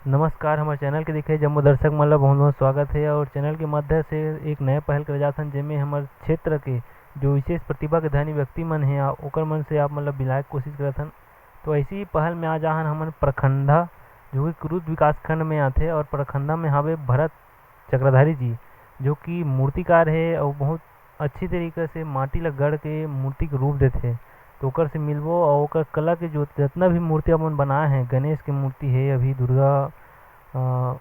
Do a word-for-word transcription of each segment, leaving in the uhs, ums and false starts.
नमस्कार, हमर चैनल के देखे जम्मो दर्शक मन ला बहुत बहुत स्वागत हे। और चैनल के माध्यम से एक नया पहल करे जात हन, जेमे हमर क्षेत्र के जो विशेष प्रतिभा के धनी व्यक्ति मन हे, आ, ओकर मन से आप मन ला मिलाए के कोशिश करत हन। तो ऐसी ही पहल में आज आहन हमन प्रखंडा, जो कि कुरुद विकास खंड में आथे, और प्रखंडा में हावे भरत चक्रधारी जी, जो कि मूर्तिकार हे और बहुत अच्छी तरीके से माटी ला गढ़ के मूर्ति के रूप देथे। तो ओकर से मिलबो और ओकर कला के जो जितना भी मूर्ति अपन बनाए हैं, गणेश के मूर्ति है, अभी दुर्गा, अ,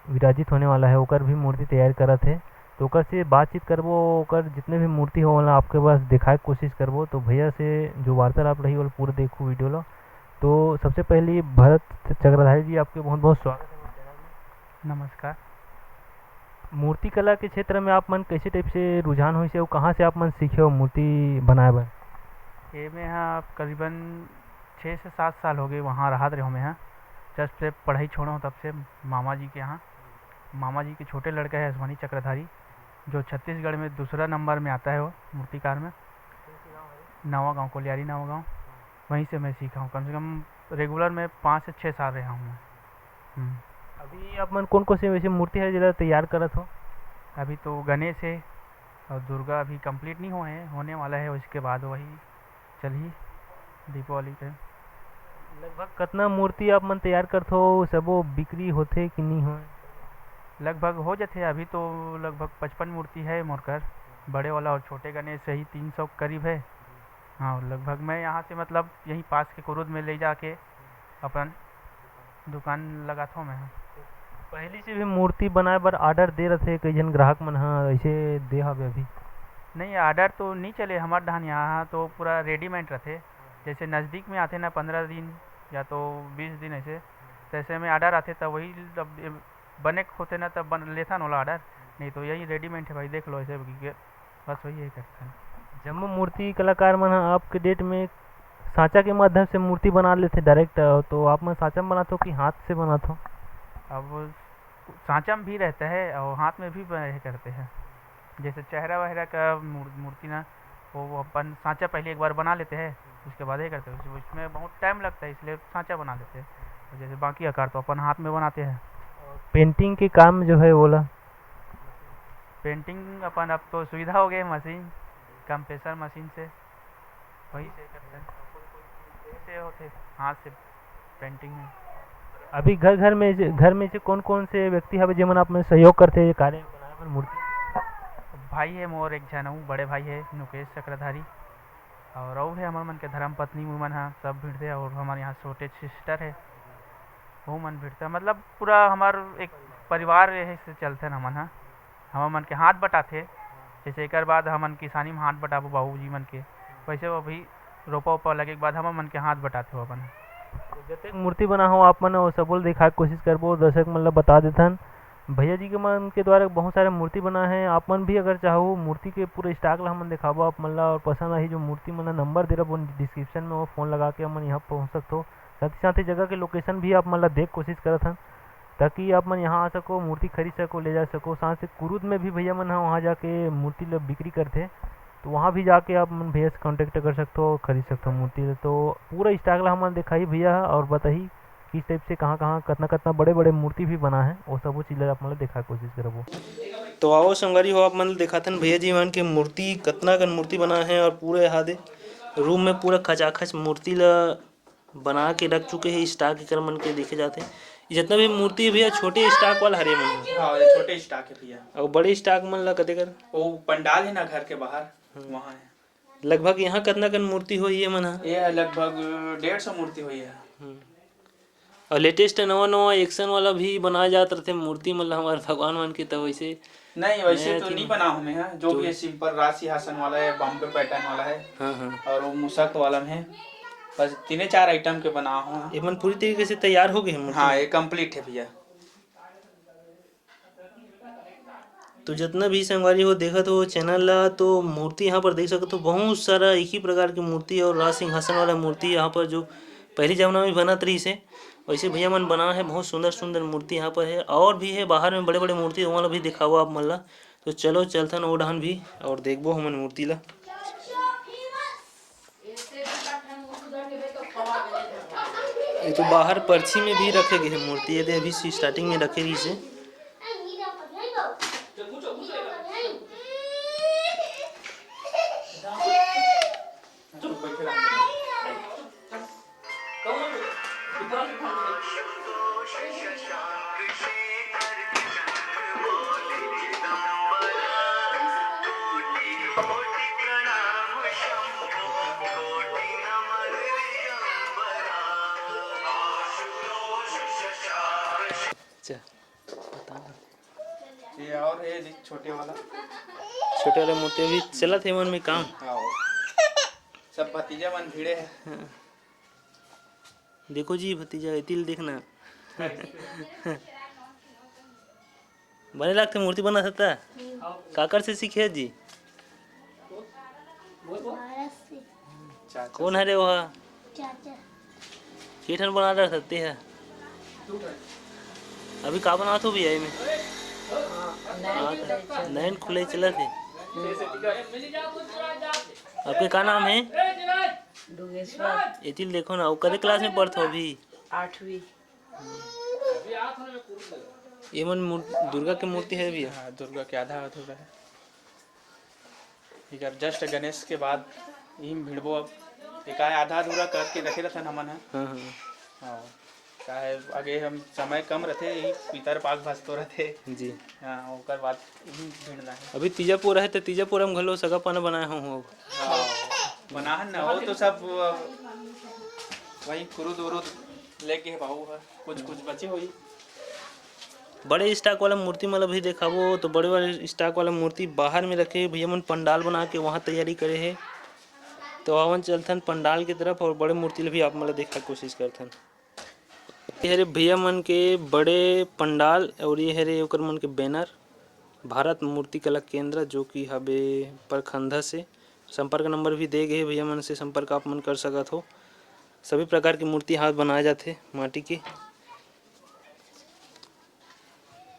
विराजित होने वाला है, ओकर भी मूर्ति तैयार करत है। तो ओकर से बातचीत करबो, ओकर जितने भी मूर्ति हो, ओला आपके पास दिखाए के कोशिश करबो। तो भैया से जो वार्तालाप रही, ओला पूरा देखो वीडियो ला। तो सबसे पहले भरत चक्रधारी जी, आपके बहुत बहुत स्वागत है हमारे चैनल में। नमस्कार। मूर्ति कला के क्षेत्र में आप मन कैसे टाइप से रुझान होइस हे अउ कहाँ से आप मन सीखे हो मूर्ति बनाए बर? ये मैं हा करीबन छः से सात साल हो गए, वहाँ रहत रहे मैं हा। जब से पढ़ाई छोड़ो तब से मामा जी के यहाँ, मामा जी के छोटे लड़का है अश्वनी चक्रधारी, जो छत्तीसगढ़ में दूसरा नंबर में आता है वो मूर्तिकार में। नवा गाँव, कोलियारी नवा गाँव, वहीं से मैं सीखा हूँ। कम से कम रेगुलर में पाँच से छः साल रहा हूँ मैं। हम्म। अभी आप मन कौन कौन से वैसे मूर्ति है जेला तैयार करत हो? अभी तो गणेश है और दुर्गा अभी कंप्लीट नहीं हुए हैं, होने वाला है, उसके बाद वही चलही दीपावली के। लगभग कितना मूर्ति आप मन तैयार करत हो, सबो बिक्री होथे कि नहीं होए? लगभग हो जाथे, अभी तो लगभग पचपन मूर्ति है मोर कर, बड़े वाला और छोटे गणेश यही तीन सौ करीब है। हाँ, लगभग मैं यहाँ से मतलब यहीं पास के कुरुद में ले जाके अपन दुकान लगाथों मैं। पहली से भी मूर्ति बनाए बर ऑर्डर दे रथे, कई झन ग्राहक मन ह ऐसे दे हवे अभी? नहीं, ऑर्डर तो नहीं चले हमार धान, यहाँ तो पूरा रेडीमेड रथे। जैसे नज़दीक में आथे ना, पंद्रह दिन या तो बीस दिन ऐसे, तैसे में ऑर्डर आथे, तब वही जब बने होथे ना, तब बन लेथन ओला ऑर्डर, नहीं तो यही रेडीमेड है भाई, देख लो ऐसे के, बस वही है करथन। जम्मो मूर्ति कलाकार मन ह आपके डेट में सांचा के माध्यम से मूर्ति बना लेथे डायरेक्ट, तो आप मन सांचा में बनात हो कि हाथ से बनात हो? अब सांचा में भी रहता है और हाथ में भी ब-, ये करते हैं। जैसे चेहरा वहरा का मूर-, मूर्ति ना, वो, वो अपन सांचा पहले एक बार बना लेते हैं, उसके बाद ये करते हैं। उस-, उसमें बहुत टाइम लगता है, इसलिए सांचा बना लेते हैं। और जैसे बाकी आकार तो अपन हाथ में बनाते हैं। पेंटिंग के काम जो है, वो ला? पेंटिंग अपन अब तो सुविधा हो गई है मशीन, कंप्रेसर मशीन से, वही से करते हैं। से होते, हाथ से पेंटिंग है। अभी घर, घर में से, घर में से कौन कौन से व्यक्ति हवे जेमन आप में सहयोग करथे ये कार्य बनाए बर मूर्ति? भाई है मोर एक झन, अउ बड़े भाई है नुकेश चक्रधारी, और अउ है हमर मन के धर्म पत्नी, वो मन ह सब भिड़थे, और हमारे यहाँ छोटे सिस्टर है, वो मन भिड़थे। मतलब पूरा हमार एक परिवार यही से चलथे न हमन ह। हमर मन के हाथ बटाथे, जैसे एकर बाद हमन किसानी में हाथ बटाबो बाबूजी मन के, वैसे वो भी रोपा उपा लगे के बाद हमर मन के हाथ बटाथे वो अपन। तो जतेक मूर्ति बना हो आप मन, वो सबो ल दिखाए के कोशिश करबो, दर्शक मन ल बता देथन। भैया जी के मन के द्वारा बहुत सारे मूर्ति बना है, आप मन भी अगर चाहो मूर्ति के पूरा स्टॉक ला हमन दिखाबो आप मन ला, और पसंद आही जो मूर्ति मन ला नंबर दे रहा डिस्क्रिप्शन में, वो फोन लगा के हमन यहाँ पहुँच सकथो। साथ ही साथ ही जगह के लोकेशन भी आप मन ला देख कोशिश करत हन, ताकि आप मन यहाँ आ सको, मूर्ति खरीद सको, ले जा सको। साथ से कुरुद में भी भैया मन ह वहाँ जाके मूर्ति ला बिक्री करथे, तो वहाँ भी जाके आप मन भैया से कॉन्टैक्ट कर सकथो, खरीद सकथो मूर्ति ला। तो पूरा स्टॉक ला हमन दिखाही भैया ह और बताही किस टाइप से कहाँ-कहाँ, कतना-कतना बड़े-बड़े मूर्ति भी बना है, वो सबो चीज ला आप मन ला दिखाए के कोशिश करबो। तो आओ संगवारी हो, आप मन ला दिखाथन भैया जी मन के मूर्ति, कतना कन मूर्ति बना है और पूरे आधे रूम में पूरा खचाखच मूर्ति ला बना के रख चुके हैं, स्टॉक एकर मन के देखे जाथे। ये जितना भी मूर्ति है भैया, छोटे स्टॉक वाला हरे मन है। हाँ, ये छोटे स्टॉक है भैया। और बड़े स्टॉक मन ला कते कर? वो पंडाल है ना घर के बाहर, हम्म। वहाँ है। लगभग यहाँ कतना कन मूर्ति हो ये मन ह? ये है लगभग डेढ़ सौ मूर्ति हुई है। हम्म। और लेटेस्ट नवा नवा एक्शन वाला भी बनाए जात रथे मूर्ति मन ला हमारे भगवान मन के, तो वैसे नहीं, वैसे नया तो चीज नहीं बना हूँ मैं, हाँ। जो तो भी है सिंपल राज सिंहासन वाला है, बॉम्बे पैटर्न वाला है, हाँ, हाँ। और वो मुसक वाला में है। बस तीन चार आइटम के बना हूँ। ये मन पूरी तरीके से तैयार हो गए हैं मूर्ति? हाँ, ये कंप्लीट है भैया। तो जितना भी संगवारी हो देखत हो चैनल ला, तो मूर्ति यहाँ पर देख सकते हो, बहुत सारा एक ही प्रकार की मूर्ति और राज सिंहासन वाला मूर्ति यहाँ पर जो पहली जमाना में बनत रहिस हे, वैसे भैया मन बना है। बहुत सुंदर सुंदर मूर्ति यहाँ पर है और भी है बाहर में बड़े बड़े मूर्ति, वहाँ भी दिखाओ आप मन ला। तो चलो चलथन ओ डहन भी और देखबो हमन मूर्ति ला। ये तो बाहर परछी में भी रखे गए हे मूर्ति, ये दे अभी स्टार्टिंग में रखे रहिस हे। अच्छा, बता ना। ये और है जी, छोटे वाला। छोटे वाले मूर्ति अभी चलत हे मन में काम। हाँ, वो सब भतीजा मन भिड़े हे। हाँ। देखो जी भतीजा, एती ल देखना। बने लागथे मूर्ति बनाथस त? काकर से सीखे जी? भारत से। चाचा। कोन हरे ओहा? चाचा। के ठन बना रहा सकते हैं? अभी का बनात हो भैया एमे? हाँ, नैन खुले चलत हे। आपके का नाम हे? डुगेश्वर। एती ल देखो ना, वो कते क्लास में पढ़त हो अभी? आठवीं। ये मन मूर-, दुर्गा के मूर्ति हे भैया? हाँ, दुर्गा के आधा अधूरा हे। इकर just गणेश के बाद इही म भिड़बो अब। एका आधा अधूरा करके रखे रहथन हमन ह। हाँ, हाँ। हाँ, काहे आगे हम समय कम रथे, इही पितर पाग भसतो रथे। जी। हाँ, ओकर बाद इही म भिड़ना हे। अभी तीजा पोरा हे, त तीजा पोरा म घलो सगा पाना बनाए हो, हो। हाँ, बनाहन ना, वो तो सब, अ, वही कुरुद उरुद लेके हे बाबू ह। कुछ, कुछ बचे होही। बड़े स्टॉक वाला मूर्ति मतलब भी देखाबो, तो बड़े, बड़े स्टॉक वाला मूर्ति बाहर में रखे हे भैया मन, पंडाल बना के वहाँ तैयारी करे हे। तो आवन चलथन पंडाल की तरफ और बड़े मूर्ति ल भी आप मन ल देखा कोशिश करथन। ये हरे भैया मन के बड़े पंडाल और ये हरे ओकर मन के बैनर, भारत मूर्ति कला केंद्र, जो कि हबे परखंधा से। संपर्क नंबर भी दे गए हे, भैया मन से संपर्क आप मन कर सकत हो। सभी प्रकार की मूर्ति हाथ बनाए जाथे माटी के।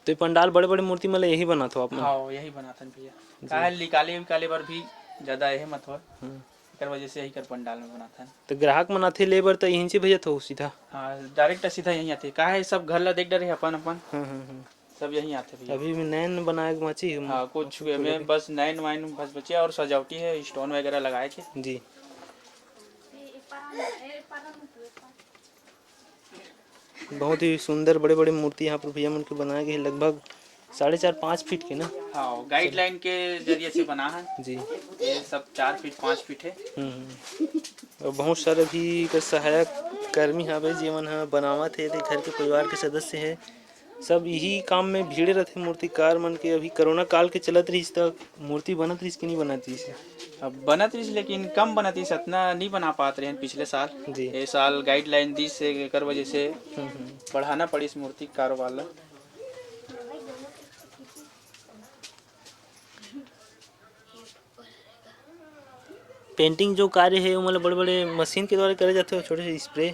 तो ये पंडाल बड़े-बड़े मूर्ति मन ल यही बनात हो आप मन? हाँ, यही बनाथन भैया। जी। काहे निकाले विकाले बर भी ज्यादा यही मत हो। हम्म। एकर वजह से यही कर पंडाल में बनाथन। तो ग्राहक मन आथे ले बर, तो यहीं से भेजत हो सीधा? हाँ, direct सीधा यहीं आथे। काहे सब घर ला देख डरे अपन अपन। हम्म, हम्म, हम्म। सब यहीं आथे भैया। अभी में नैन बनाए के बांचे हे। हाँ, कुछ कुछ में बस नैन वाइन बस बचे और सजावटी है, stone वगैरह लगाए के। जी। बहुत ही सुंदर बड़े-बड़े मूर्ति यहाँ पर भैया मन के बनाए गए हे, लगभग साढ़े चार पाँच फीट के ना? हाँ, guideline के जरिए से बना है। जी। ये सब चार फीट, पाँच फीट है। हम्म, हम्म। और बहुत सारे भी एकर सहायक कर्मी हवे, जेमन ह बनावत हे, एदे घर के परिवार के सदस्य हे। सब यही काम में भिड़े रहथे मूर्तिकार मन के। अभी कोरोना काल के चलत रहिस, त मूर्ति बनत रहिस कि नहीं बनत रहिस? अब बनत रहिस, लेकिन कम बनत रहिस, अतना नहीं बना पात रहे पिछले साल। जी। ए साल guideline दिस हे, एकर वजह से हम्म, हम्म। बढ़ाना पड़िस मूर्ति के कारोबार ला। Painting जो कार्य है, वो मतलब बड़े-बड़े मशीन के द्वारा करे जाथे, छोटे से spray?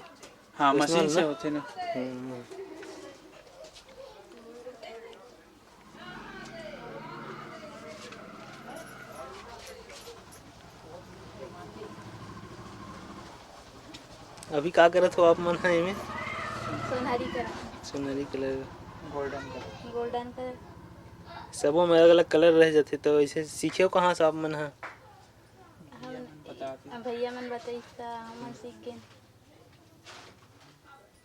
हाँ, वैसे मशीन वाला से ना? होथे ना। हम्म। अभी का करत हो आप मन ह एमे? सोनारी कलर। सोनारी colour. Golden colour. Golden colour. सबो में अलग-अलग कलर रह जाथे, तो ऐसे सीखे हो कहाँ से आप मन ह? भैया मन बताइस त हमन सीख गेन।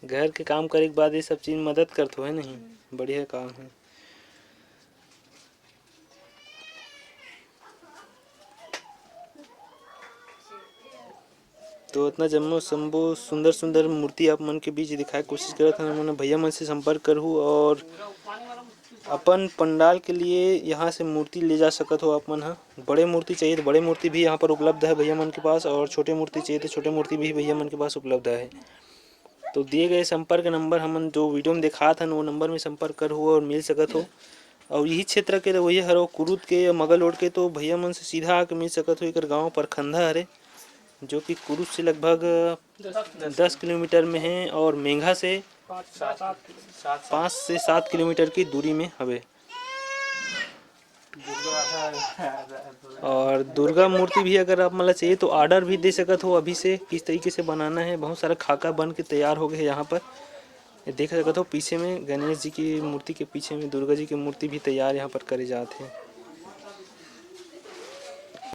घर के काम करे के बाद ये सब चीज मदद करत हो, है नहीं? हम्म। बढ़िया काम है। तो इतना जम्मो संबो सुंदर सुंदर मूर्ति आप मन के बीच दिखाए के कोशिश करत हन। हमन भैया मन से संपर्क करहू और अपन पंडाल के लिए यहाँ से मूर्ति ले जा सकत हो आप मन ह। बड़े मूर्ति चाहिए तो बड़े मूर्ति भी यहाँ पर उपलब्ध है भैया मन के पास, और छोटे मूर्ति चाहिए तो छोटे मूर्ति भी भैया मन के पास उपलब्ध है। तो दिए गए संपर्क नंबर हमन जो वीडियो में दिखात हन, वो नंबर में संपर्क करहू और मिल सकत हो। और यही क्षेत्र के रहोइया हरो, कुरुद के या मगल रोड के, तो भैया मन से सीधा आके मिल सकत हो। एकर गांव परखंधा हरे, जो कि कुरुद से लगभग दस किलोमीटर में है और मेंघा से पाँच से सात किलोमीटर की दूरी में हवे। और दुर्गा मूर्ति भी अगर आप मन ला चाहिए तो ऑर्डर भी दे सकत हो अभी से, किस तरीके से बनाना है। बहुत सारा खाका बन के तैयार हो गए हैं यहाँ पर। ये देख सकत हो पीछे में गणेश जी की मूर्ति के पीछे में दुर्गा जी की मूर्ति भी तैयार यहाँ पर करे जात हे।